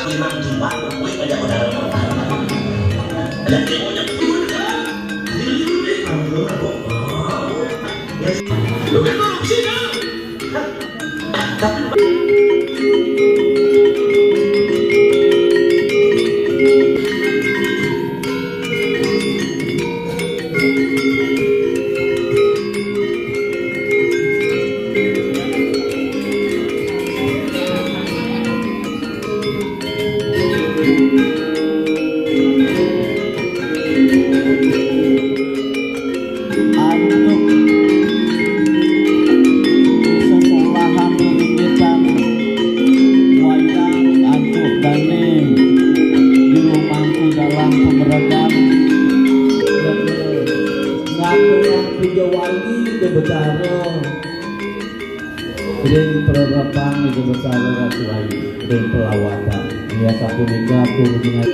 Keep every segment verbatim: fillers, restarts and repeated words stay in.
Memang cuma kuwi aja udah. Ada yang mau nyebut kan? Ini, ini, ini. Lu kan korupsi kan? Antuk sesolahan ringitan wayang antuk dané di rumahku dalam pemeragan. Ngatur yang puja wali ke Betara. Ring pererepan Ida Betara Ratu Ayu, ring pelawatan. Inggih sapunika tur dengan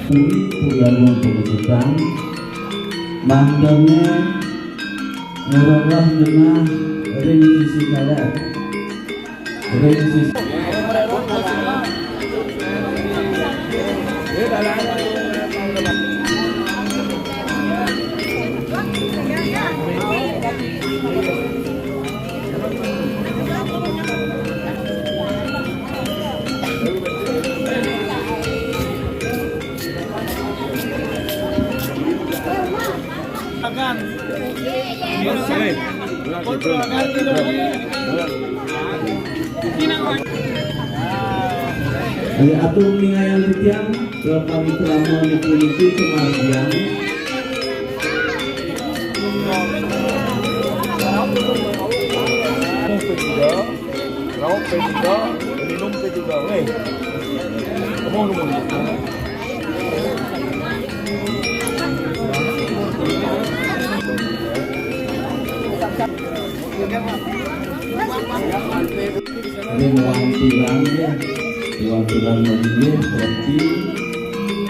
Puri, Puri Agung Puri Bintang, mangdané ngrereh nengah ring sisi kaler. Ring sisi. Ayo, atur ningayang titiang, parikrama puniki kamargiang. P tiga, raup P tiga, minum P tiga. Wéh. Ngomong dulu. Ring wantilan ya, wantilan menggih berarti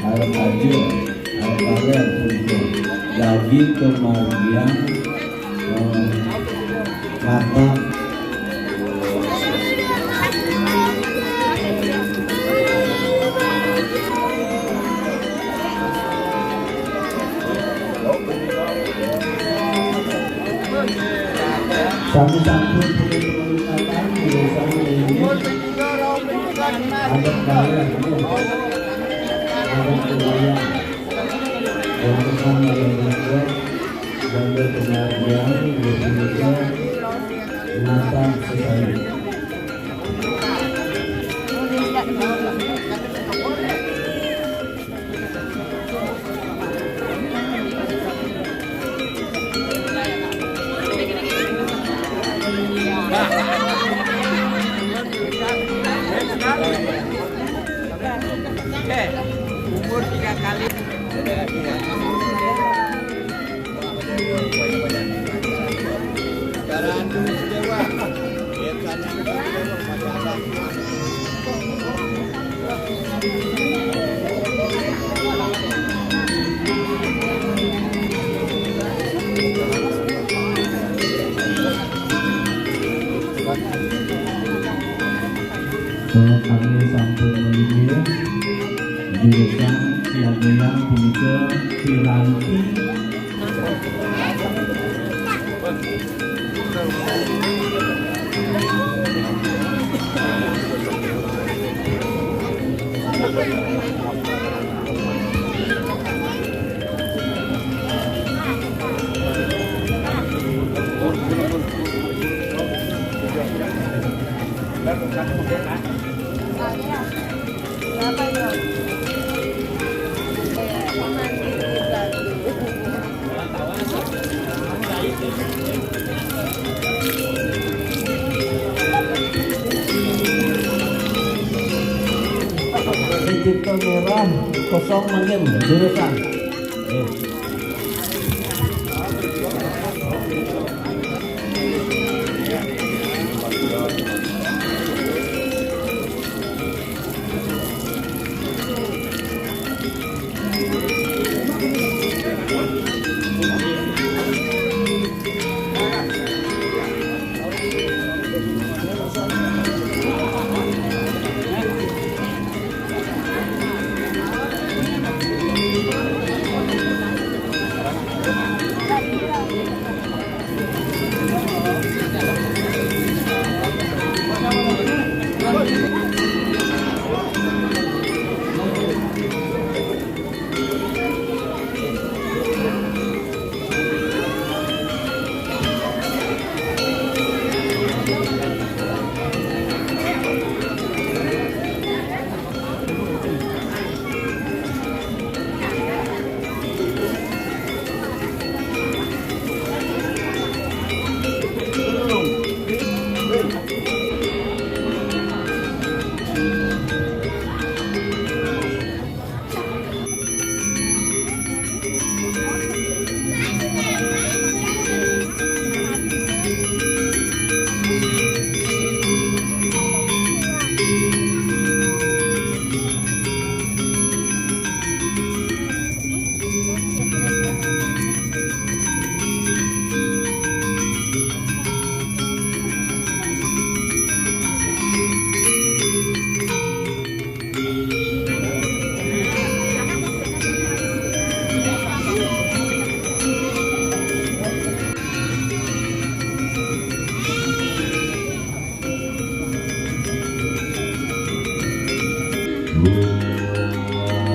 arep aja, arep kalian punika daging kemargian, eh, mata. Sami sampun penelitian, penelitian ini ada kalian, ada kalian, yang pesan ada juga, dan berkebahagiaan, berkeluarga, menata sesuai. Umur tiga kali. Kami sampun melinggih jurusan tiang-tiang punika piranti. Cipta merah kosong mangkin jurusan. Eh.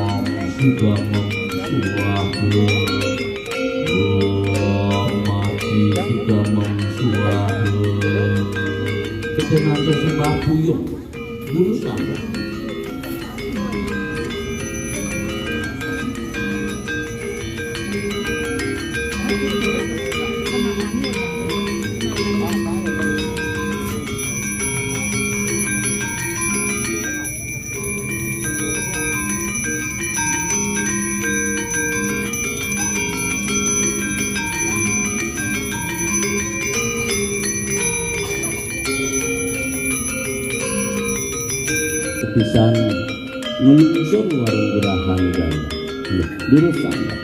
Om Sudamem Swaha. Om Mati Sudamem Swaha. Kedengaran sembah puyuh. Lurus, Pak. Pisan ngelungsur warung gerahan dan durus sangat.